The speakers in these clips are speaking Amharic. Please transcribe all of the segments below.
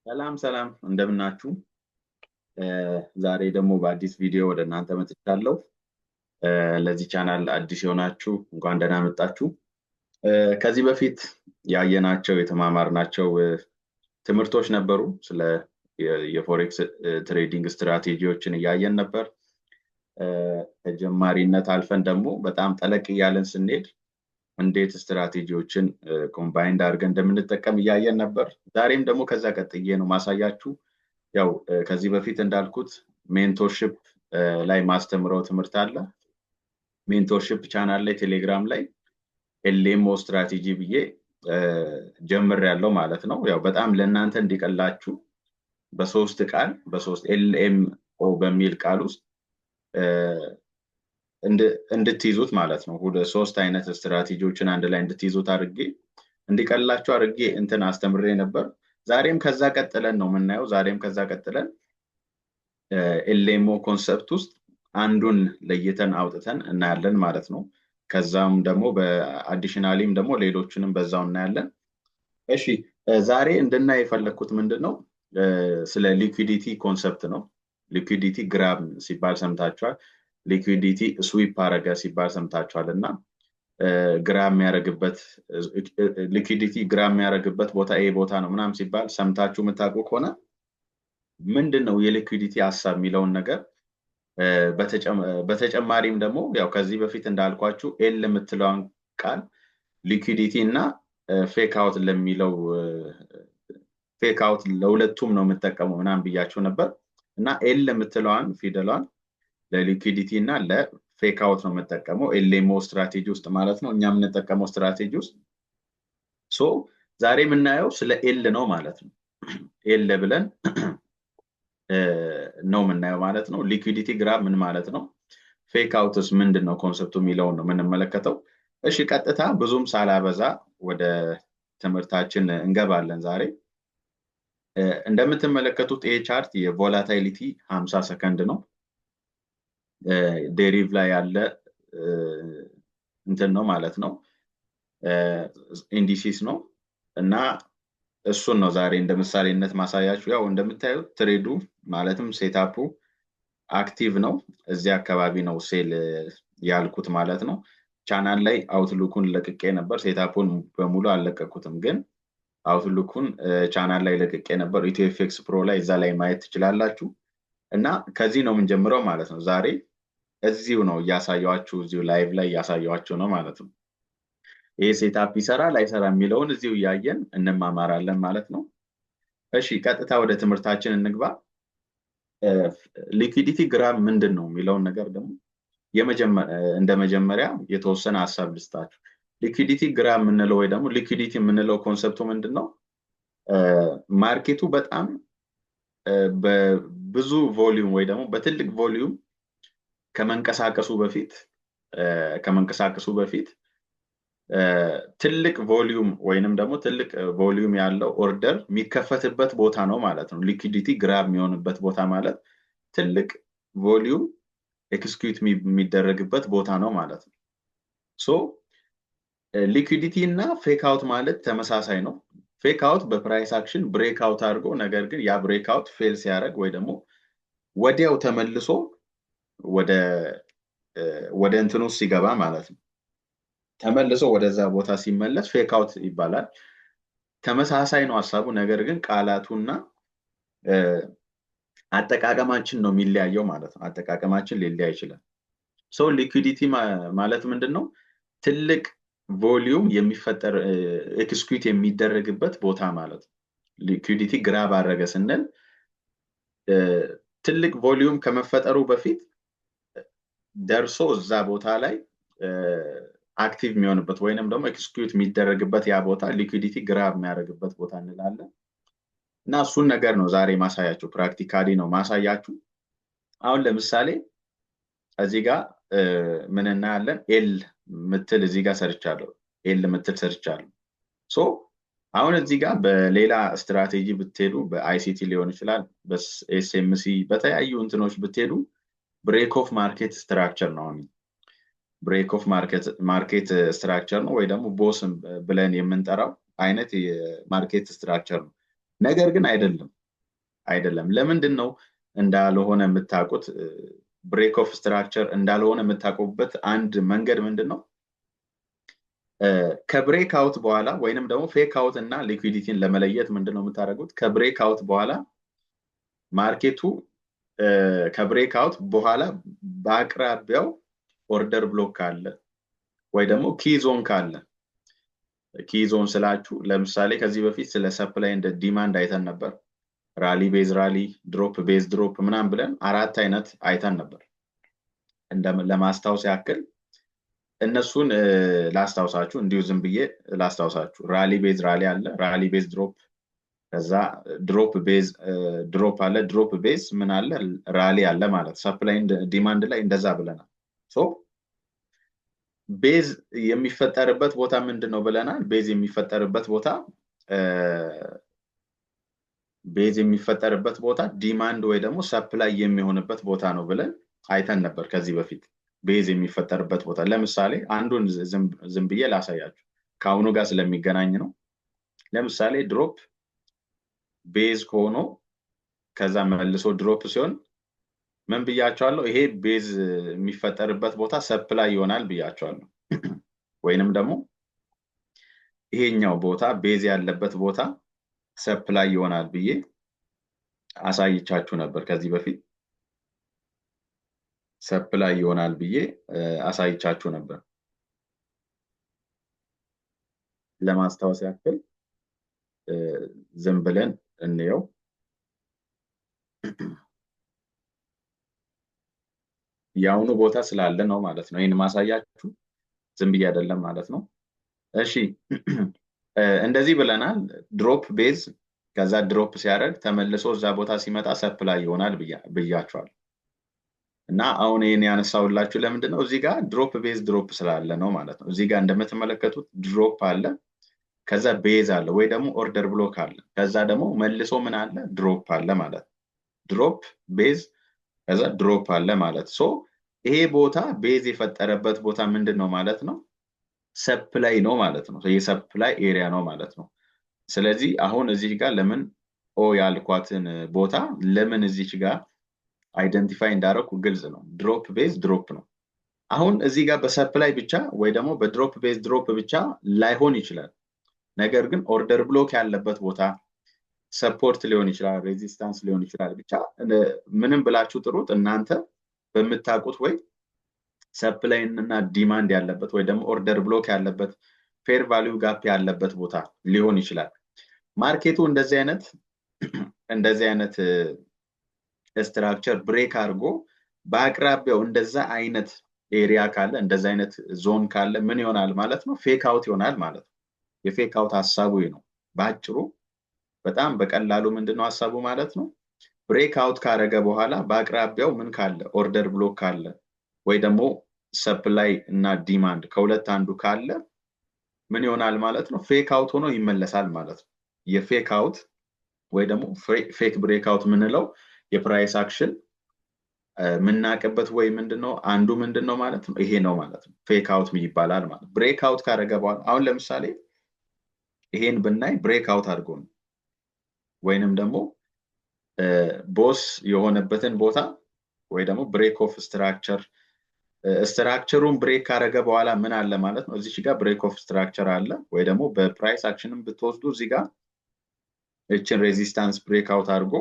ሰላም ሰላም እንደምናችሁ። ዛሬ ደግሞ በአዲስ ቪዲዮ ወደ እናንተ መጥቻለሁ። ለዚህ ቻናል አዲስ የሆናችሁ እንኳን ደህና መጣችሁ። ከዚህ በፊት ያየናቸው የተማማርናቸው ትምህርቶች ነበሩ። ስለ የ forex trading ስትራቴጂዎችን እያየን ነበር። ከጀማሪነት አልፈን ደግሞ በጣም ጠለቅ እያለን ስንሄድ እንዴት ስትራቴጂዎችን combined አድርገን እንደምንጠቀም እያየን ነበር። ዛሬም ደግሞ ከዛ ቀጥዬ ነው ማሳያችሁ። ያው ከዚህ በፊት እንዳልኩት mentorship ላይ ማስተምረው ትምህርት አለ። Mentorship channel ላይ ቴሌግራም ላይ LMO strategy ብዬ ጀምሬያለሁ ማለት ነው። ያው በጣም ለእናንተ እንዲቀላችሁ በሶስት ቃል፣ በሶስት LMO በሚል ቃል ውስጥ እንድትይዙት ማለት ነው። ሶስት አይነት ስትራቴጂዎችን አንድ ላይ እንድትይዙት አድርጌ፣ እንዲቀላችሁ አድርጌ እንትን አስተምሬ ነበር። ዛሬም ከዛ ቀጥለን ነው የምናየው። ዛሬም ከዛ ቀጥለን LMO concept ውስጥ አንዱን ለይተን አውጥተን እናያለን ማለት ነው። ከዛም ደግሞ በ additionally ም ደግሞ ሌሎችንም በዛው እናያለን። እሺ፣ ዛሬ እንድናይ የፈለግኩት ምንድን ነው? ስለ liquidity concept ነው። Liquidity grab ሲባል ሰምታችኋል። Liquidity sweep አረገ ሲባል ሰምታችኋል። እና grab የሚያደርግበት፣ liquidity grab የሚያደርግበት ቦታ ይሄ ቦታ ነው ምናምን ሲባል ሰምታችሁ የምታውቁ ከሆነ ምንድን ነው የ liquidity ሀሳብ የሚለውን ነገር፣ በተጨማሪም ደግሞ ያው ከዚህ በፊት እንዳልኳችሁ L የምትለዋን ቃል liquidity እና fake out ለሚለው፣ fake out ለሁለቱም ነው የምጠቀመው ምናምን ብያችሁ ነበር። እና L የምትለዋን ፊደሏን ለ liquidity እና ለ fake out ነው የምጠቀመው LMO strategy ውስጥ ማለት ነው፣ እኛ የምንጠቀመው ስትራቴጂ ውስጥ። So ዛሬ የምናየው ስለ L ነው ማለት ነው። L ብለን ነው የምናየው ማለት ነው። Liquidity grab ምን ማለት ነው? Fake outs ምንድን ነው concept ኡ የሚለውን ነው የምንመለከተው። እሺ፣ ቀጥታ ብዙም ሳላበዛ ወደ ትምህርታችን እንገባለን ዛሬ። እንደምትመለከቱት ይሄ chart የ volatility 50 ሰከንድ ነው። Deriv ላይ ያለ እንትን ነው ማለት ነው። Indices ነው እና እሱን ነው ዛሬ እንደ ምሳሌነት ማሳያችሁ። ያው እንደምታዩት trade ኡ ማለትም setup ኡ active ነው። እዚህ አካባቢ ነው sell ያልኩት ማለት ነው። ቻናል ላይ outlook ኡን ለቅቄ ነበር። Setup ኡን በሙሉ አልለቀኩትም፣ ግን outlook ኡን ቻናል ላይ ለቅቄ ነበር። EthioFX Pro ላይ፣ እዛ ላይ ማየት ትችላላችሁ። እና ከዚህ ነው የምንጀምረው ማለት ነው። ዛሬ እዚሁ ነው እያሳየኋችሁ፣ እዚሁ live ላይ እያሳየኋችሁ ነው ማለት ነው። ይህ setup ይሰራል አይሰራ የሚለውን እዚሁ እያየን እንማማራለን ማለት ነው። እሺ፣ ቀጥታ ወደ ትምህርታችን እንግባ። Liquidity grab ምንድን ነው የሚለውን ነገር ደግሞ እንደ መጀመሪያ የተወሰነ ሀሳብ ልስጣችሁ። Liquidity grab የምንለው ወይ ደግሞ liquidity የምንለው concept ኡ ምንድን ነው? Market ኡ በጣም በብዙ volume ወይ ደግሞ በትልቅ volume ከመንቀሳቀሱ በፊት ትልቅ volume ወይንም ደግሞ ትልቅ volume ያለው order የሚከፈትበት ቦታ ነው ማለት ነው። Liquidity grab የሚሆንበት ቦታ ማለት ትልቅ volume execute የሚደረግበት ቦታ ነው ማለት ነው። So liquidity እና fake out ማለት ተመሳሳይ ነው። Fake out በ price action break out አድርጎ ነገር ግን ያ break out fail ሲያደርግ ወይ ደግሞ ወዲያው ተመልሶ ወደ እንትኑ ሲገባ ማለት ነው። ተመልሶ ወደዛ ቦታ ሲመለስ fake out ይባላል። ተመሳሳይ ነው ሀሳቡ፣ ነገር ግን ቃላቱና አጠቃቀማችን ነው የሚለያየው ማለት ነው። አጠቃቀማችን ሊለያይ ይችላል። So liquidity ማለት ምንድን ነው? ትልቅ volume የሚፈጠር፣ execute የሚደረግበት ቦታ ማለት ነው። Liquidity grab አደረገ ስንል ትልቅ volume ከመፈጠሩ በፊት ደርሶ እዛ ቦታ ላይ active የሚሆንበት ወይንም ደግሞ execute የሚደረግበት ያ ቦታ liquidity grab የሚያደርግበት ቦታ እንላለን። እና እሱን ነገር ነው ዛሬ ማሳያችሁ፣ practically ነው ማሳያችሁ። አሁን ለምሳሌ እዚህ ጋር ምን እናያለን? L ምትል እዚህ ጋር ሰርቻለሁ። L ምትል ሰርቻለሁ። So አሁን እዚህ ጋር በሌላ ስትራቴጂ ብትሄዱ፣ በ ICT ሊሆን ይችላል፣ በ SMC፣ በተለያዩ እንትኖች ብትሄዱ break of market structure ነው። አሁን break of market structure ነው ወይ ደግሞ BOS ብለን የምንጠራው አይነት የ market structure ነው። ነገር ግን አይደለም። አይደለም። ለምንድን ነው እንዳልሆነ የምታውቁት? Break of structure እንዳልሆነ የምታውቁበት አንድ መንገድ ምንድን ነው? ከ breakout በኋላ ወይንም ደግሞ fake out እና liquidity ን ለመለየት ምንድን ነው የምታደርጉት? ከ breakout በኋላ market ኡ ከ breakout በኋላ በአቅራቢያው order block ካለ ወይ ደግሞ key zone ካለ፣ key zone ስላችሁ ለምሳሌ ከዚህ በፊት ስለ supply and demand አይተን ነበር። Rally base rally፣ drop base drop ምናምን ብለን አራት አይነት አይተን ነበር። ለማስታወስ ያክል እነሱን ላስታውሳችሁ፣ እንዲሁ ዝም ብዬ ላስታውሳችሁ። Rally base rally አለ፣ rally base drop፣ ከዛ drop base drop አለ፣ drop base ምን አለ፣ rally አለ ማለት supply demand ላይ እንደዛ ብለናል። So base የሚፈጠርበት ቦታ ምንድን ነው ብለናል። Base የሚፈጠርበት ቦታ demand ወይ ደግሞ supply የሚሆንበት ቦታ ነው ብለን አይተን ነበር ከዚህ በፊት። Base የሚፈጠርበት ቦታ ለምሳሌ አንዱን ዝም ብዬ ላሳያችሁ፣ ከአሁኑ ጋር ስለሚገናኝ ነው። ለምሳሌ drop base ከሆኖ ከዛ መልሶ drop ሲሆን ምን ብያችኋለሁ? ይሄ base የሚፈጠርበት ቦታ supply ይሆናል ብያችኋለሁ። ወይንም ደግሞ ይሄኛው ቦታ base ያለበት ቦታ supply ይሆናል ብዬ አሳይቻችሁ ነበር ከዚህ በፊት። Supply ይሆናል ብዬ አሳይቻችሁ ነበር። ለማስታወስ ያክል ዝም ብለን እንየው። የአሁኑ ቦታ ስላለ ነው ማለት ነው። ይህን ማሳያችሁ ዝም ብዬ አይደለም ማለት ነው። እሺ፣ እንደዚህ ብለናል። Drop base ከዛ drop ሲያደርግ ተመልሶ እዛ ቦታ ሲመጣ supply ይሆናል ብያችኋል። እና አሁን ይህን ያነሳሁላችሁ ለምንድን ነው? እዚህ ጋር drop base drop ስላለ ነው ማለት ነው። እዚህ ጋር እንደምትመለከቱት drop አለ፣ ከዛ base አለ ወይ ደግሞ order block አለ፣ ከዛ ደግሞ መልሶ ምን አለ? Drop አለ ማለት ነው። Drop base ከዛ drop አለ ማለት። So ይሄ ቦታ base የፈጠረበት ቦታ ምንድን ነው ማለት ነው? Supply ነው ማለት ነው። የ supply area ነው ማለት ነው። ስለዚህ አሁን እዚህ ጋር ለምን ኦ ያልኳትን ቦታ ለምን እዚች ጋር identify እንዳደረኩ ግልጽ ነው። Drop base drop ነው። አሁን እዚህ ጋር በ supply ብቻ ወይ ደግሞ በ drop base drop ብቻ ላይሆን ይችላል። ነገር ግን order block ያለበት ቦታ support ሊሆን ይችላል፣ resistance ሊሆን ይችላል። ብቻ ምንም ብላችሁ ጥሩት፣ እናንተ በምታውቁት ወይ supply እና demand ያለበት ወይ ደግሞ order block ያለበት፣ fair value gap ያለበት ቦታ ሊሆን ይችላል። Market ኡ እንደዚህ አይነት structure break አድርጎ በአቅራቢያው እንደዛ አይነት area ካለ፣ እንደዛ አይነት ዞን ካለ ምን ይሆናል ማለት ነው? Fake out ይሆናል ማለት ነው። የ fake out ሀሳቡ ነው። በአጭሩ በጣም በቀላሉ ምንድነው ሀሳቡ ማለት ነው? Break out ካረገ በኋላ በአቅራቢያው ምን ካለ፣ order block ካለ ወይ ደግሞ supply እና demand ከሁለት አንዱ ካለ ምን ይሆናል ማለት ነው? Fake out ሆኖ ይመለሳል ማለት ነው። የ fake out ወይ ደግሞ fake breakout የምንለው የ price action የምናውቅበት ወይ ምንድነው አንዱ ምንድነው ማለት ነው? ይሄ ነው ማለት ነው። Fake out ይባላል ማለት break out ካደረገ በኋላ። አሁን ለምሳሌ ይሄን ብናይ break out አድርጎ ነው ወይንም ደግሞ BOS የሆነበትን ቦታ ወይ ደግሞ break of structure፣ structure ኡን break ካደረገ በኋላ ምን አለ ማለት ነው? እዚች ጋር break of structure አለ ወይ ደግሞ በ price action ም ብትወስዱ እዚህ ጋር እችን resistance break out አድርጎ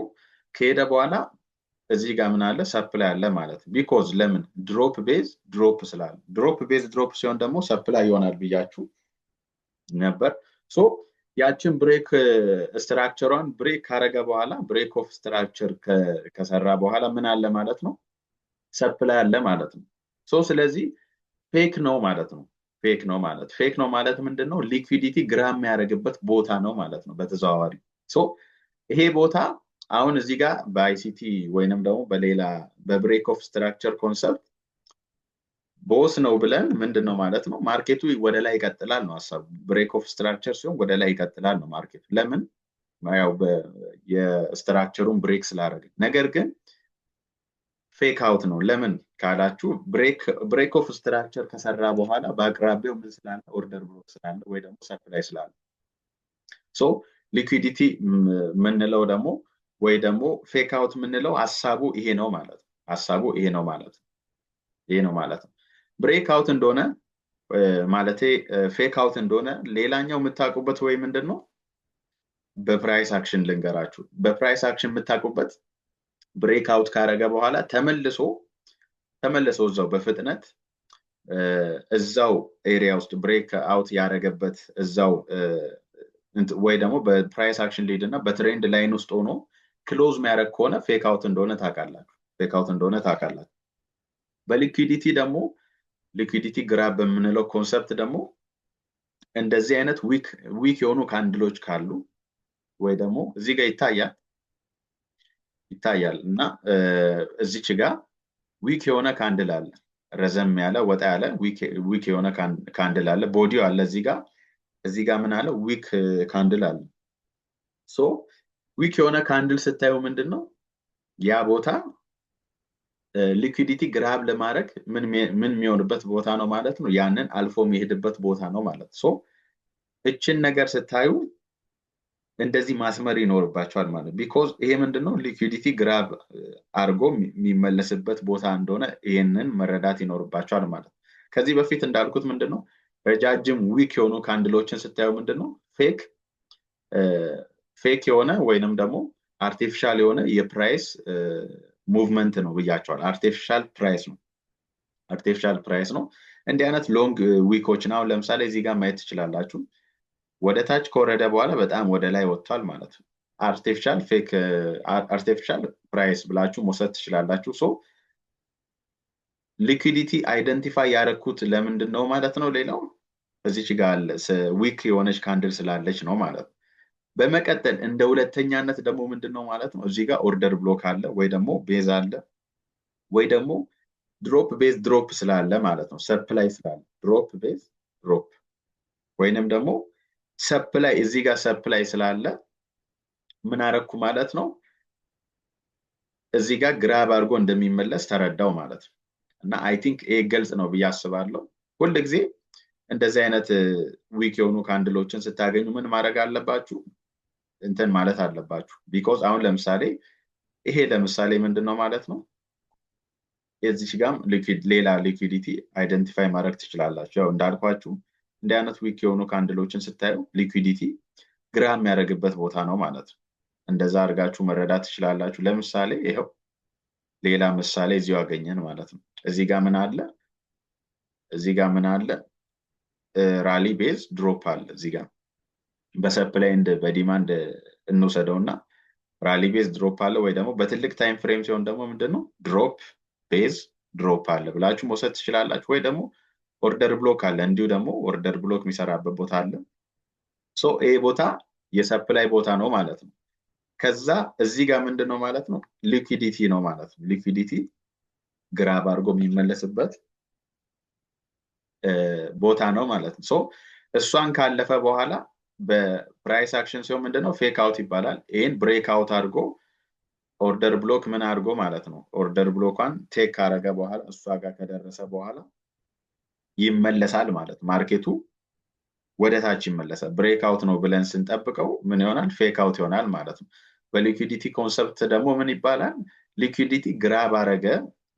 ከሄደ በኋላ እዚህ ጋር ምን አለ? Supply አለ ማለት። Because ለምን? Drop base drop ስላለ። Drop base drop ሲሆን ደግሞ supply ይሆናል ብያችሁ ነበር። So ያችን break structure ሯን break ካረገ በኋላ፣ break of structure ከሰራ በኋላ ምን አለ ማለት ነው? Supply አለ ማለት ነው። So ስለዚህ fake ነው ማለት ነው። Fake ነው ማለት፣ fake ነው ማለት ምንድን ነው? Liquidity grab የሚያደርግበት ቦታ ነው ማለት ነው በተዘዋዋሪ። So ይሄ ቦታ አሁን እዚህ ጋር በ ICT ወይንም ደግሞ በሌላ በ break of structure concept BOS ነው ብለን ምንድን ነው ማለት ነው? Market ኡ ወደ ላይ ይቀጥላል ነው ሀሳቡ። Break of structure ሲሆን ወደ ላይ ይቀጥላል ነው market ኡ። ለምን? ያው የ structure ኡን break ስላደረገ። ነገር ግን fake out ነው። ለምን ካላችሁ break of structure ከሰራ በኋላ በአቅራቢያው ምን ስላለ? Order block ስላለ ወይ ደግሞ supply ስላለ። So liquidity የምንለው ደግሞ ወይ ደግሞ fake out የምንለው ሀሳቡ ይሄ ነው ማለት ነው። ሀሳቡ ይሄ ነው ማለት ነው። ይሄ ነው ማለት ነው። Break out እንደሆነ፣ ማለቴ fake out እንደሆነ ሌላኛው የምታውቁበት ወይ ምንድን ነው? በ price action ልንገራችሁ። በ price action የምታውቁበት break out ካረገ በኋላ ተመልሶ እዛው በፍጥነት እዛው area ውስጥ break out ያደረገበት እዛው ወይ ደግሞ በ price action lead እና በ trend line ውስጥ ሆኖ close የሚያደርግ ከሆነ fake out እንደሆነ ታውቃላችሁ። Fake out እንደሆነ ታውቃላችሁ። በ liquidity ደግሞ፣ liquidity grab በምንለው concept ደግሞ እንደዚህ አይነት wick የሆኑ candle ኦች ካሉ ወይ ደግሞ እዚህ ጋር ይታያል እና እዚች ጋር wick የሆነ candle አለ። ረዘም ያለ፣ ወጣ ያለ wick የሆነ candle አለ። Body ው አለ እዚህ ጋር ምን አለ? Wick candle አለ። So wick የሆነ candle ስታዩ ምንድን ነው? ያ ቦታ liquidity grab ለማድረግ ምን የሚሆንበት ቦታ ነው ማለት ነው። ያንን አልፎ የሚሄድበት ቦታ ነው ማለት። So እችን ነገር ስታዩ እንደዚህ ማስመር ይኖርባችኋል ማለት፣ because ይሄ ምንድነው? Liquidity grab አድርጎ የሚመለስበት ቦታ እንደሆነ ይሄንን መረዳት ይኖርባችኋል ማለት ነው። ከዚህ በፊት እንዳልኩት ምንድነው? ረጃጅም wick የሆኑ candle ኦችን ስታዩ ምንድነው? Fake የሆነ ወይንም ደግሞ artificial የሆነ የ price movement ነው ብያችኋለሁ። Artificial price ነው። Artificial price ነው። እንዲህ አይነት long wick ኦችን አሁን ለምሳሌ እዚህ ጋር ማየት ትችላላችሁ። ወደ ታች ከወረደ በኋላ በጣም ወደ ላይ ወጥቷል ማለት ነው። Artificial fake፣ artificial price ብላችሁ መውሰድ ትችላላችሁ። So liquidity identify ያደረኩት ለምንድን ነው ማለት ነው? ሌላው እዚች ጋር wick የሆነች candle ስላለች ነው ማለት ነው። በመቀጠል እንደ ሁለተኛነት ደግሞ ምንድን ነው ማለት ነው? እዚህ ጋር order block አለ ወይ ደግሞ base አለ ወይ ደግሞ drop base drop ስላለ ማለት ነው። Supply ስላለ drop base drop ወይንም ደግሞ supply፣ እዚህ ጋር supply ስላለ ምን አረኩ ማለት ነው? እዚህ ጋር grab አድርጎ እንደሚመለስ ተረዳው ማለት ነው። እና I think ይሄ ግልጽ ነው ብዬ አስባለሁ። ሁል ጊዜ እንደዚህ አይነት wick የሆኑ candle ኦችን ስታገኙ ምን ማድረግ አለባችሁ? እንትን ማለት አለባችሁ። Because አሁን ለምሳሌ ይሄ ለምሳሌ ምንድን ነው ማለት ነው? የዚች ጋም ሌላ liquidity identify ማድረግ ትችላላችሁ። ያው እንዳልኳችሁ እንዲህ አይነት wick የሆኑ candle ኦችን ስታዩ liquidity grab የሚያደርግበት ቦታ ነው ማለት ነው። እንደዛ አድርጋችሁ መረዳት ትችላላችሁ። ለምሳሌ ይኸው ሌላ ምሳሌ እዚሁ አገኘን ማለት ነው። እዚህ ጋር ምን አለ? እዚህ ጋር ምን አለ? Rally base drop አለ። እዚህ ጋር በ supply and በ demand እንውሰደው እና rally base drop አለ ወይ ደግሞ በትልቅ time frame ሲሆን ደግሞ ምንድነው? Drop base drop አለ ብላችሁ መውሰድ ትችላላችሁ። ወይ ደግሞ order block አለ፣ እንዲሁ ደግሞ order block የሚሰራበት ቦታ አለ። So ይሄ ቦታ የ supply ቦታ ነው ማለት ነው። ከዛ እዚህ ጋር ምንድን ነው ማለት ነው? Liquidity ነው ማለት ነው። Liquidity grab አድርጎ የሚመለስበት ቦታ ነው ማለት ነው። So እሷን ካለፈ በኋላ በ price action ሲሆን ምንድነው? Fake out ይባላል። ይህን break out አድርጎ order block ምን አድርጎ ማለት ነው? Order block ኳን take ካረገ በኋላ፣ እሷ ጋር ከደረሰ በኋላ ይመለሳል ማለት ነው። Market ኡ ወደ ታች ይመለሳል። Break out ነው ብለን ስንጠብቀው ምን ይሆናል? Fake out ይሆናል ማለት ነው። በ liquidity concept ደግሞ ምን ይባላል? Liquidity grab አረገ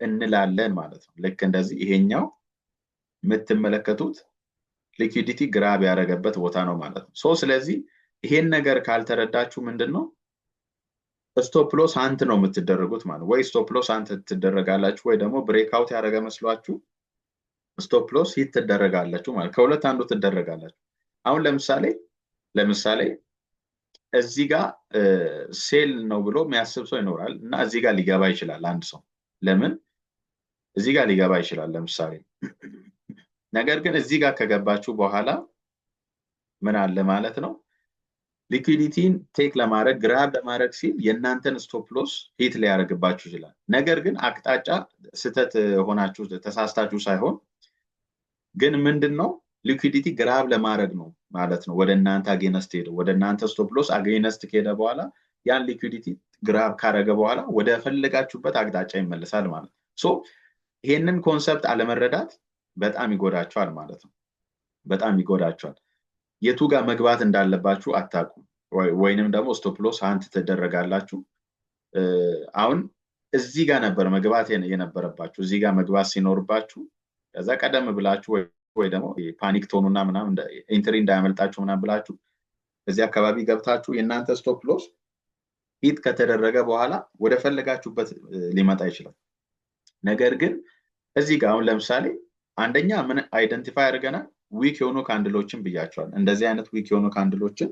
እንላለን ማለት ነው። ልክ እንደዚህ ይሄኛው የምትመለከቱት liquidity grab ያደረገበት ቦታ ነው ማለት ነው። So ስለዚህ ይሄን ነገር ካልተረዳችሁ ምንድን ነው? Stop loss hunt ነው የምትደረጉት ማለት ነው። ወይ stop loss hunt ትደረጋላችሁ ወይ ደግሞ break out ያደረገ መስሏችሁ stop loss hit ትደረጋላችሁ ማለት፣ ከሁለት አንዱ ትደረጋላችሁ። አሁን ለምሳሌ እዚህ ጋር sell ነው ብሎ የሚያስብ ሰው ይኖራል እና እዚህ ጋር ሊገባ ይችላል። አንድ ሰው ለምን እዚህ ጋር ሊገባ ይችላል ለምሳሌ። ነገር ግን እዚህ ጋር ከገባችሁ በኋላ ምን አለ ማለት ነው? Liquidity ን take ለማድረግ፣ grab ለማድረግ ሲል የእናንተን stop loss hit ሊያደርግባችሁ ይችላል። ነገር ግን አቅጣጫ ስህተት ሆናችሁ ተሳስታችሁ ሳይሆን ግን ምንድን ነው? Liquidity grab ለማድረግ ነው ማለት ነው። ወደ እናንተ against ሄደ፣ ወደ እናንተ stop loss against ከሄደ በኋላ ያን liquidity grab ካረገ በኋላ ወደ ፈለጋችሁበት አቅጣጫ ይመለሳል ማለት ነው። So ይሄንን concept አለመረዳት በጣም ይጎዳችኋል ማለት ነው። በጣም ይጎዳችኋል። የቱ ጋር መግባት እንዳለባችሁ አታውቁም። ወይንም ደግሞ stop loss hunt ትደረጋላችሁ። አሁን እዚህ ጋር ነበር መግባት የነበረባችሁ። እዚህ ጋር መግባት ሲኖርባችሁ ከዛ ቀደም ብላችሁ ወይ ደግሞ panic ትሆኑና ምናምን entry እንዳያመልጣችሁ ምናምን ብላችሁ እዚህ አካባቢ ገብታችሁ የእናንተ stop loss hit ከተደረገ በኋላ ወደ ፈለጋችሁበት ሊመጣ ይችላል። ነገር ግን እዚህ ጋር አሁን ለምሳሌ አንደኛ ምን identify አድርገናል? Weak የሆኑ candle ኦችን ብያችኋለሁ። እንደዚህ አይነት weak የሆኑ candle ኦችን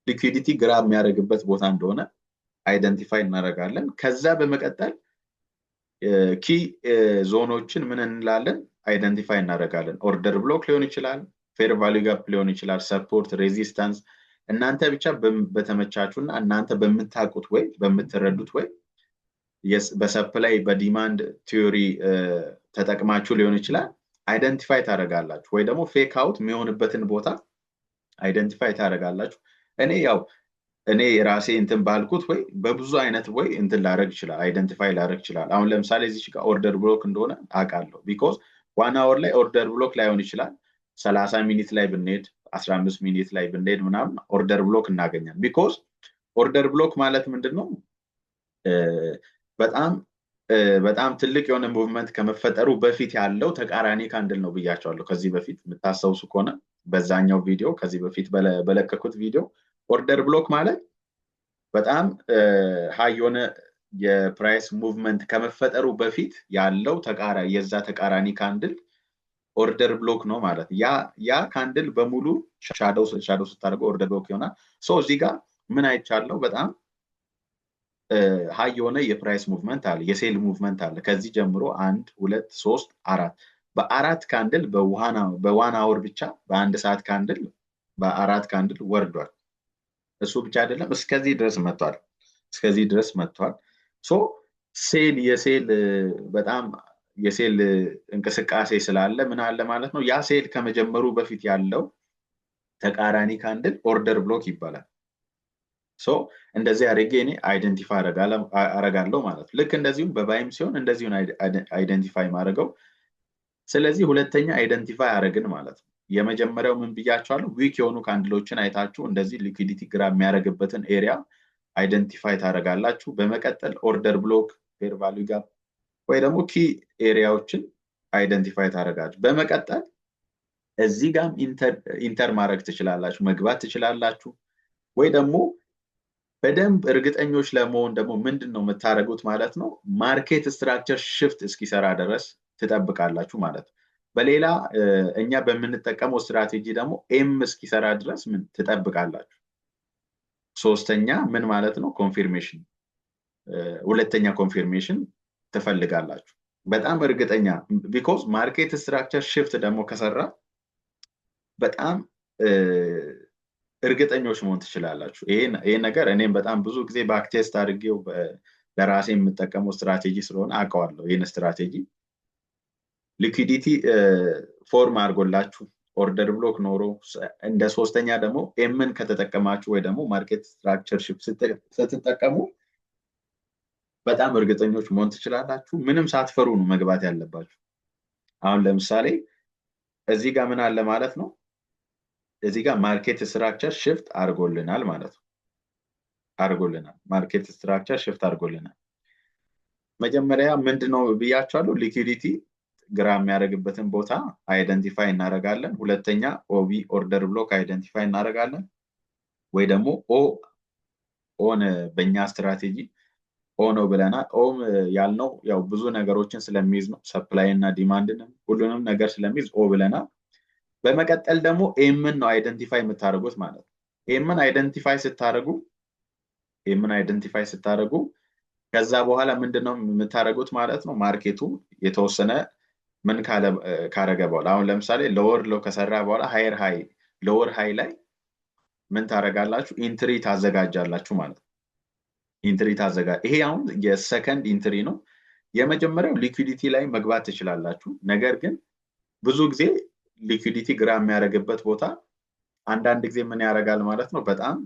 liquidity grab የሚያደርግበት ቦታ እንደሆነ identify እናደርጋለን። ከዛ በመቀጠል key zone ኦችን ምን እንላለን? Identify እናደርጋለን። Order block ሊሆን ይችላል፣ fair value gap ሊሆን ይችላል፣ support፣ resistance፣ እናንተ ብቻ በተመቻችሁ እና እናንተ በምታውቁት ወይ በምትረዱት ወይ በ supply በ demand theory ተጠቅማችሁ ሊሆን ይችላል፣ identify ታደርጋላችሁ። ወይ ደግሞ fake out የሚሆንበትን ቦታ identify ታደርጋላችሁ። እኔ ያው እኔ ራሴ እንትን ባልኩት ወይ በብዙ አይነት ወይ እንትን ላደርግ ይችላል፣ identify ላደርግ ይችላል። አሁን ለምሳሌ እዚህ ጋር order block እንደሆነ አውቃለሁ። Because 1 hour ላይ order block ላይሆን ይችላል። 30 minute ላይ ብንሄድ፣ 15 minute ላይ ብንሄድ ምናምን order block እናገኛለን። Because order block ማለት ምንድን ነው? በጣም በጣም ትልቅ የሆነ movement ከመፈጠሩ በፊት ያለው ተቃራኒ candle ነው ብያችኋለሁ። ከዚህ በፊት የምታስታውሱ ከሆነ በዛኛው ቪዲዮ፣ ከዚህ በፊት በለቀኩት ቪዲዮ፣ order block ማለት በጣም high የሆነ የ price movement ከመፈጠሩ በፊት ያለው የዛ ተቃራኒ candle order block ነው ማለት። ያ candle በሙሉ shadow ስታደርገው order block ይሆናል። So እዚህ ጋር ምን አይቻለው? በጣም high የሆነ የ price movement አለ፣ የ sell movement አለ። ከዚህ ጀምሮ አንድ፣ ሁለት፣ ሶስት፣ አራት፣ በአራት candle፣ በ 1 hour ብቻ፣ በአንድ ሰዓት candle በአራት candle ወርዷል። እሱ ብቻ አይደለም፣ እስከዚህ ድረስ መጥቷል። እስከዚህ ድረስ መጥቷል። So sell የ sell በጣም የ sell እንቅስቃሴ ስላለ ምን አለ ማለት ነው። ያ sell ከመጀመሩ በፊት ያለው ተቃራኒ candle order block ይባላል። So እንደዚህ አድርጌ እኔ identify አረጋለሁ ማለት ነው። ልክ እንደዚሁም በ buy ም ሲሆን እንደዚሁን identify ማድረገው። ስለዚህ ሁለተኛ identify አረግን ማለት ነው። የመጀመሪያው ምን ብያችኋለሁ? Weak የሆኑ candle ኦችን አይታችሁ እንደዚህ liquidity grab የሚያደርግበትን area identify ታደርጋላችሁ። በመቀጠል order block፣ fair value gap ወይ ደግሞ key area ዎችን identify ታደርጋላችሁ። በመቀጠል እዚህ ጋም enter ማድረግ ትችላላችሁ፣ መግባት ትችላላችሁ። ወይ ደግሞ በደንብ እርግጠኞች ለመሆን ደግሞ ምንድን ነው የምታደርጉት ማለት ነው? Market structure shift እስኪሰራ ድረስ ትጠብቃላችሁ ማለት ነው። በሌላ እኛ በምንጠቀመው ስትራቴጂ ደግሞ M እስኪሰራ ድረስ ምን ትጠብቃላችሁ። ሶስተኛ ምን ማለት ነው? Confirmation፣ ሁለተኛ confirmation ትፈልጋላችሁ። በጣም እርግጠኛ፣ because market structure shift ደግሞ ከሰራ በጣም እርግጠኞች መሆን ትችላላችሁ። ይሄ ነገር እኔም በጣም ብዙ ጊዜ backtest አድርጌው ለራሴ የምጠቀመው ስትራቴጂ ስለሆነ አውቀዋለሁ። ይህን strategy liquidity form አድርጎላችሁ፣ order block ኖሮ፣ እንደ ሶስተኛ ደግሞ M ን ከተጠቀማችሁ ወይ ደግሞ market structure shift ስትጠቀሙ በጣም እርግጠኞች መሆን ትችላላችሁ። ምንም ሳትፈሩ ነው መግባት ያለባችሁ። አሁን ለምሳሌ እዚህ ጋር ምን አለ ማለት ነው? እዚህ ጋር market structure shift አድርጎልናል ማለት ነው። አድርጎልናል። Market structure shift አድርጎልናል። መጀመሪያ ምንድነው ብያችኋለሁ? Liquidity grab የሚያደርግበትን ቦታ identify እናደርጋለን። ሁለተኛ OB፣ order block identify እናደርጋለን። ወይ ደግሞ O ን በእኛ ስትራቴጂ O ነው ብለናል። O ም ያልነው ያው ብዙ ነገሮችን ስለሚይዝ ነው። Supply እና demand ንም ሁሉንም ነገር ስለሚይዝ O ብለናል። በመቀጠል ደግሞ M ን ነው identify የምታደርጉት ማለት ነው። M ን identify ስታደርጉ ከዛ በኋላ ምንድን ነው የምታደርጉት ማለት ነው? Market ኡ የተወሰነ ምን ካረገ በኋላ፣ አሁን ለምሳሌ lower low ከሰራ በኋላ higher high፣ lower high ላይ ምን ታደርጋላችሁ? Entry ታዘጋጃላችሁ ማለት ነው። Entry ይሄ አሁን የ second entry ነው። የመጀመሪያው liquidity ላይ መግባት ትችላላችሁ። ነገር ግን ብዙ ጊዜ liquidity grab የሚያደርግበት ቦታ አንዳንድ ጊዜ ምን ያደርጋል ማለት ነው? በጣም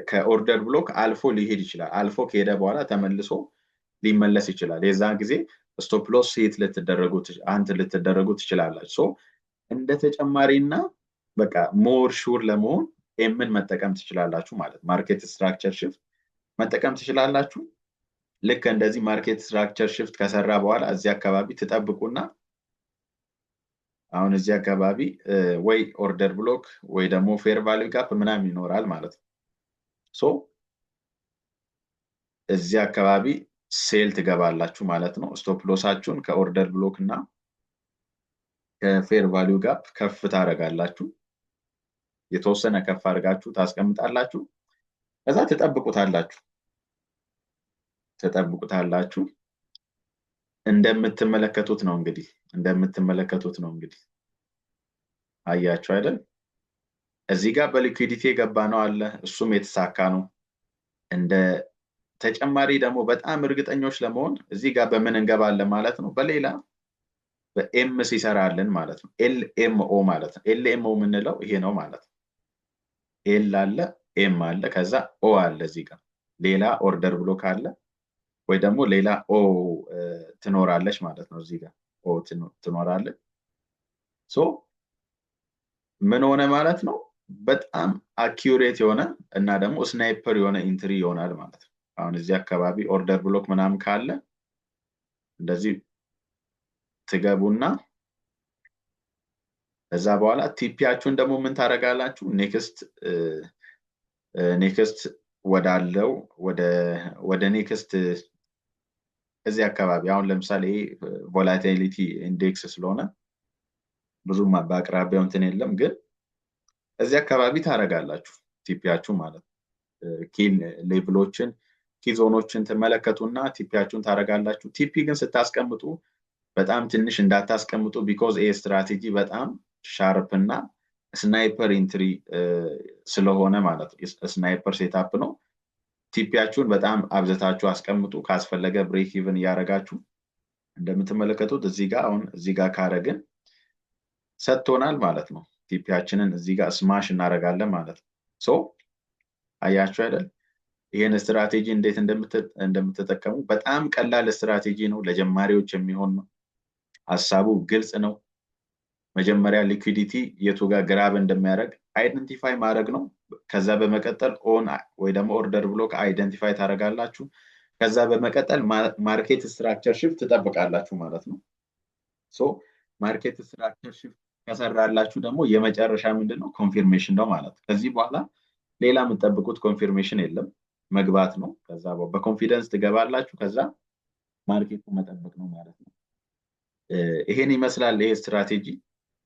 ከ order block አልፎ ሊሄድ ይችላል። አልፎ ከሄደ በኋላ ተመልሶ ሊመለስ ይችላል። የዛን ጊዜ stop loss hit ልትደረጉ hunt ልትደረጉ ትችላላችሁ። So እንደ ተጨማሪና በቃ more sure ለመሆን M ን መጠቀም ትችላላችሁ ማለት፣ market structure shift። መጠቀም ትችላላችሁ? ልክ እንደዚህ market structure shift ከሰራ በኋላ እዚህ አካባቢ ትጠብቁና አሁን እዚህ አካባቢ ወይ order block ወይ ደግሞ fair value gap ምናምን ይኖራል ማለት ነው። So እዚህ አካባቢ sell ትገባላችሁ ማለት ነው። Stop loss ኣችሁን ከ order block እና ከ fair value gap ከፍ ታደርጋላችሁ። የተወሰነ ከፍ አድርጋችሁ ታስቀምጣላችሁ። ከዛ ትጠብቁታላችሁ። እንደምትመለከቱት ነው እንግዲህ አያችሁ አይደል? እዚህ ጋር በ liquidity የገባ ነው አለ፣ እሱም የተሳካ ነው። እንደ ተጨማሪ ደግሞ በጣም እርግጠኞች ለመሆን እዚህ ጋር በምን እንገባለን ማለት ነው? በሌላ በ M ሲሰራልን ማለት ነው። LMO ማለት ነው። LMO የምንለው ይሄ ነው ማለት ነው። L አለ፣ M አለ፣ ከዛ O አለ። እዚህ ጋር ሌላ order block አለ ወይ ደግሞ ሌላ O ትኖራለች ማለት ነው። እዚህ ጋር O ትኖራለች። So ምን ሆነ ማለት ነው? በጣም accurate የሆነ እና ደግሞ sniper የሆነ entry ይሆናል ማለት ነው። አሁን እዚህ አካባቢ order block ምናምን ካለ እንደዚህ ትገቡና ከዛ በኋላ TP ያችሁን ደግሞ ምን ታደርጋላችሁ? Next ወዳለው ወደ next እዚህ አካባቢ፣ አሁን ለምሳሌ volatility index ስለሆነ ብዙም በአቅራቢያው እንትን የለም፣ ግን እዚህ አካባቢ ታደርጋላችሁ TP ያችሁ ማለት ነው። Key level ኦችን፣ key zone ኦችን ትመለከቱና TP ያችሁን ታደርጋላችሁ። TP ግን ስታስቀምጡ በጣም ትንሽ እንዳታስቀምጡ፣ because ይሄ ስትራቴጂ በጣም sharp እና sniper entry ስለሆነ ማለት ነው። Sniper setup ነው። TP ያችሁን በጣም አብዝታችሁ አስቀምጡ። ካስፈለገ break even እያደረጋችሁ፣ እንደምትመለከቱት እዚህ ጋር አሁን እዚህ ጋር ካረግን ሰጥቶናል ማለት ነው። TP ያችንን እዚህ ጋር smash እናደርጋለን ማለት ነው። So አያችሁ አይደል? ይህን ስትራቴጂ እንዴት እንደምትጠቀሙ በጣም ቀላል ስትራቴጂ ነው። ለጀማሪዎች የሚሆን ነው። ሀሳቡ ግልጽ ነው። መጀመሪያ liquidity የቱ ጋር grab እንደሚያደርግ identify ማድረግ ነው። ከዛ በመቀጠል O ን ወይ ደግሞ order block identify ታደርጋላችሁ። ከዛ በመቀጠል market structure shift ትጠብቃላችሁ ማለት ነው። So market structure shift ከሰራላችሁ ደግሞ የመጨረሻ ምንድን ነው? Confirmation ነው ማለት ነው። ከዚህ በኋላ ሌላ የምትጠብቁት confirmation የለም፣ መግባት ነው። ከዛ በ confidence ትገባላችሁ። ከዛ market ኡ መጠበቅ ነው ማለት ነው። ይሄን ይመስላል ይሄ ስትራቴጂ።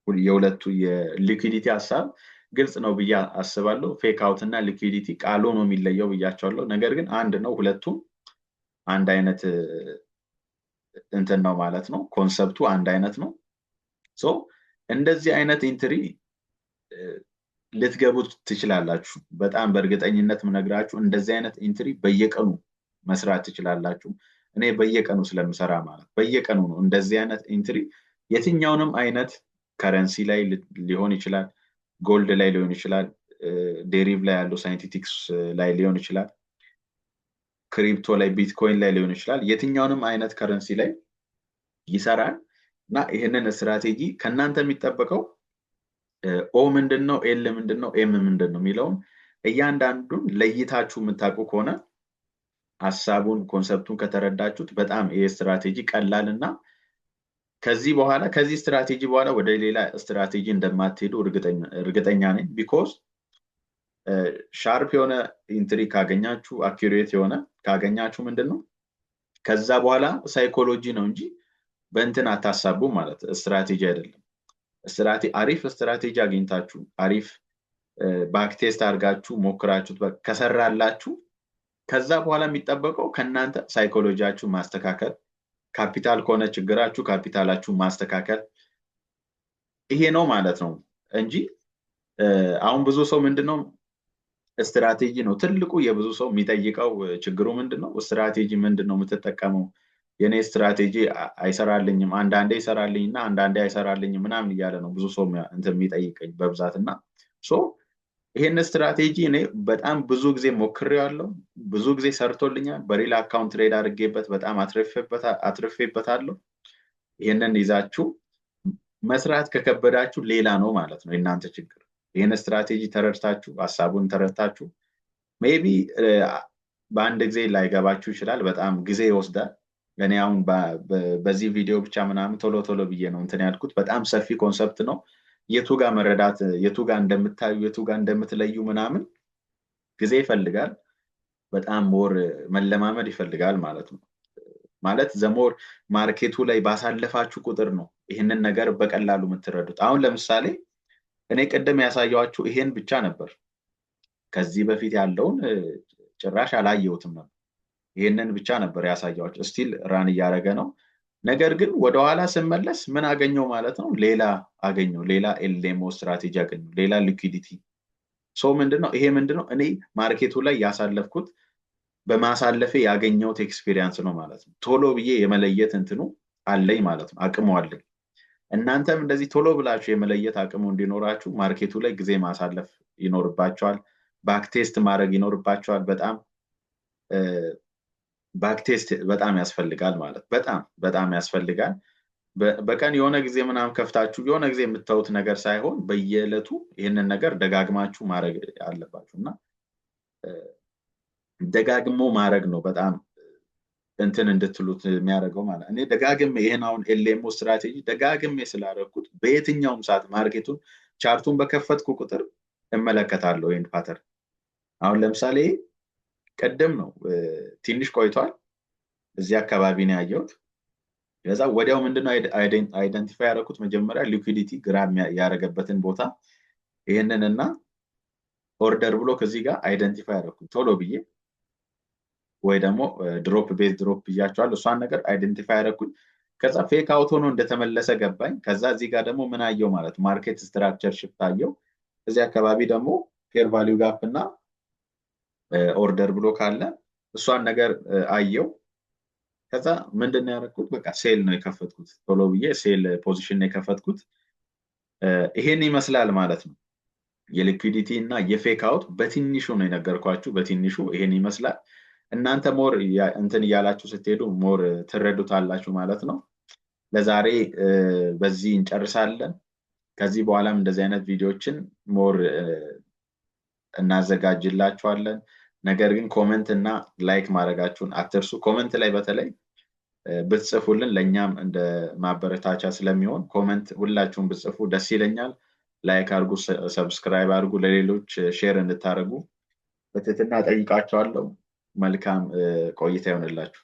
የሁለቱ የ liquidity ሀሳብ ግልጽ ነው ብዬ አስባለሁ። Fake out እና liquidity ቃሉ ነው የሚለየው ብያችኋለሁ። ነገር ግን አንድ ነው፣ ሁለቱም አንድ አይነት እንትን ነው ማለት ነው። Concept ኡ አንድ አይነት ነው። So እንደዚህ አይነት entry ልትገቡ ትችላላችሁ። በጣም በእርግጠኝነት የምነግራችሁ እንደዚህ አይነት entry በየቀኑ መስራት ትችላላችሁ። እኔ በየቀኑ ስለምሰራ ማለት በየቀኑ ነው እንደዚህ አይነት entry። የትኛውንም አይነት currency ላይ ሊሆን ይችላል፣ gold ላይ ሊሆን ይችላል፣ deriv ላይ ያለው synthetics ላይ ሊሆን ይችላል፣ crypto ላይ፣ ቢትኮይን ላይ ሊሆን ይችላል። የትኛውንም አይነት currency ላይ ይሰራል። እና ይህንን ስትራቴጂ ከእናንተ የሚጠበቀው O ምንድን ነው፣ L ምንድን ነው፣ M ምንድን ነው የሚለውን እያንዳንዱን ለይታችሁ የምታውቁ ከሆነ፣ ሀሳቡን concept ኡን ከተረዳችሁት በጣም ይሄ ስትራቴጂ ቀላል እና ከዚህ በኋላ፣ ከዚህ ስትራቴጂ በኋላ ወደ ሌላ ስትራቴጂ እንደማትሄዱ እርግጠኛ ነኝ። Because sharp የሆነ entry ካገኛችሁ፣ accurate የሆነ ካገኛችሁ ምንድን ነው፣ ከዛ በኋላ psychology ነው እንጂ በእንትን አታሳቡ ማለት ስትራቴጂ አይደለም። አሪፍ ስትራቴጂ አግኝታችሁ፣ አሪፍ backtest አድርጋችሁ ሞክራችሁት ከሰራላችሁ ከዛ በኋላ የሚጠበቀው ከእናንተ psychology ያችሁ ማስተካከል፣ ካፒታል ከሆነ ችግራችሁ ካፒታላችሁ ማስተካከል፣ ይሄ ነው ማለት ነው እንጂ አሁን ብዙ ሰው ምንድነው፣ ስትራቴጂ ነው ትልቁ የብዙ ሰው የሚጠይቀው። ችግሩ ምንድን ነው? ስትራቴጂ ምንድን ነው የምትጠቀመው? የኔ ስትራቴጂ አይሰራልኝም፣ አንዳንዴ ይሰራልኝ እና አንዳንዴ አይሰራልኝም ምናምን እያለ ነው ብዙ ሰው እንትን የሚጠይቀኝ በብዛት። እና so ይሄን ስትራቴጂ እኔ በጣም ብዙ ጊዜ ሞክሬዋለሁ። ብዙ ጊዜ ሰርቶልኛል። በ real account trade አድርጌበት በጣም አትርፌበታለሁ። ይሄንን ይዛችሁ መስራት ከከበዳችሁ ሌላ ነው ማለት ነው የእናንተ ችግር። ይህን ስትራቴጂ ተረድታችሁ፣ ሀሳቡን ተረድታችሁ maybe በአንድ ጊዜ ላይገባችሁ ይችላል። በጣም ጊዜ ይወስዳል። እኔ አሁን በዚህ ቪዲዮ ብቻ ምናምን ቶሎ ቶሎ ብዬ ነው እንትን ያልኩት። በጣም ሰፊ concept ነው። የቱ ጋር መረዳት፣ የቱ ጋር እንደምታዩ፣ የቱ ጋር እንደምትለዩ ምናምን ጊዜ ይፈልጋል። በጣም more መለማመድ ይፈልጋል ማለት ነው። ማለት the more market ኡ ላይ ባሳለፋችሁ ቁጥር ነው ይህንን ነገር በቀላሉ የምትረዱት። አሁን ለምሳሌ እኔ ቅድም ያሳየኋችሁ ይሄን ብቻ ነበር። ከዚህ በፊት ያለውን ጭራሽ አላየሁትም ነበር። ይሄንን ብቻ ነበር ያሳየኋችሁ። Still run እያደረገ ነው። ነገር ግን ወደኋላ ስመለስ ምን አገኘው ማለት ነው? ሌላ አገኘው፣ ሌላ LMO strategy አገኘው፣ ሌላ liquidity። So ምንድነው ይሄ? ምንድነው እኔ market ኡ ላይ ያሳለፍኩት፣ በማሳለፌ ያገኘሁት experience ነው ማለት ነው። ቶሎ ብዬ የመለየት እንትኑ አለኝ ማለት ነው፣ አቅሙ አለኝ። እናንተም እንደዚህ ቶሎ ብላችሁ የመለየት አቅሙ እንዲኖራችሁ market ኡ ላይ ጊዜ ማሳለፍ ይኖርባችኋል። Backtest ማድረግ ይኖርባችኋል። በጣም backtest በጣም ያስፈልጋል ማለት በጣም በጣም ያስፈልጋል። በቀን የሆነ ጊዜ ምናምን ከፍታችሁ የሆነ ጊዜ የምታዩት ነገር ሳይሆን በየዕለቱ ይህንን ነገር ደጋግማችሁ ማድረግ አለባችሁ። እና ደጋግሞ ማድረግ ነው በጣም እንትን እንድትሉት የሚያደርገው ማለት። እኔ ደጋግሜ ይህን አሁን LMO strategy ደጋግሜ ስላደረግኩት በየትኛውም ሰዓት market ኡን chart ኡን በከፈትኩ ቁጥር እመለከታለሁ ይህን pattern። አሁን ለምሳሌ ቅድም ነው፣ ትንሽ ቆይቷል፣ እዚህ አካባቢ ነው ያየሁት። ከዛ ወዲያው ምንድነው identify ያደረኩት? መጀመሪያ liquidity grab ያደረገበትን ቦታ ይህንን እና order block እዚህ ጋር identify ያደረኩት ቶሎ ብዬ፣ ወይ ደግሞ drop base drop ብያቸዋል። እሷን ነገር identify ያደረኩኝ። ከዛ fake out ሆኖ እንደተመለሰ ገባኝ። ከዛ እዚህ ጋር ደግሞ ምን አየው ማለት market structure shift አየው። እዚህ አካባቢ ደግሞ fair value gap እና order block አለ። እሷን ነገር አየው። ከዛ ምንድን ነው ያደረኩት? በቃ sell ነው የከፈትኩት። ቶሎ ብዬ sell position ነው የከፈትኩት። ይሄን ይመስላል ማለት ነው። የ liquidity እና የ fake out በትንሹ ነው የነገርኳችሁ። በትንሹ ይሄን ይመስላል። እናንተ more እንትን እያላችሁ ስትሄዱ more ትረዱታላችሁ ማለት ነው። ለዛሬ በዚህ እንጨርሳለን። ከዚህ በኋላም እንደዚህ አይነት ቪዲዮዎችን more እናዘጋጅላችኋለን። ነገር ግን comment እና like ማድረጋችሁን አትርሱ። Comment ላይ በተለይ ብትጽፉልን ለእኛም እንደ ማበረታቻ ስለሚሆን comment ሁላችሁም ብትጽፉ ደስ ይለኛል። Like አድርጉ፣ subscribe አድርጉ፣ ለሌሎች share እንድታደርጉ በትህትና እጠይቃችኋለሁ። መልካም ቆይታ ይሆንላችሁ።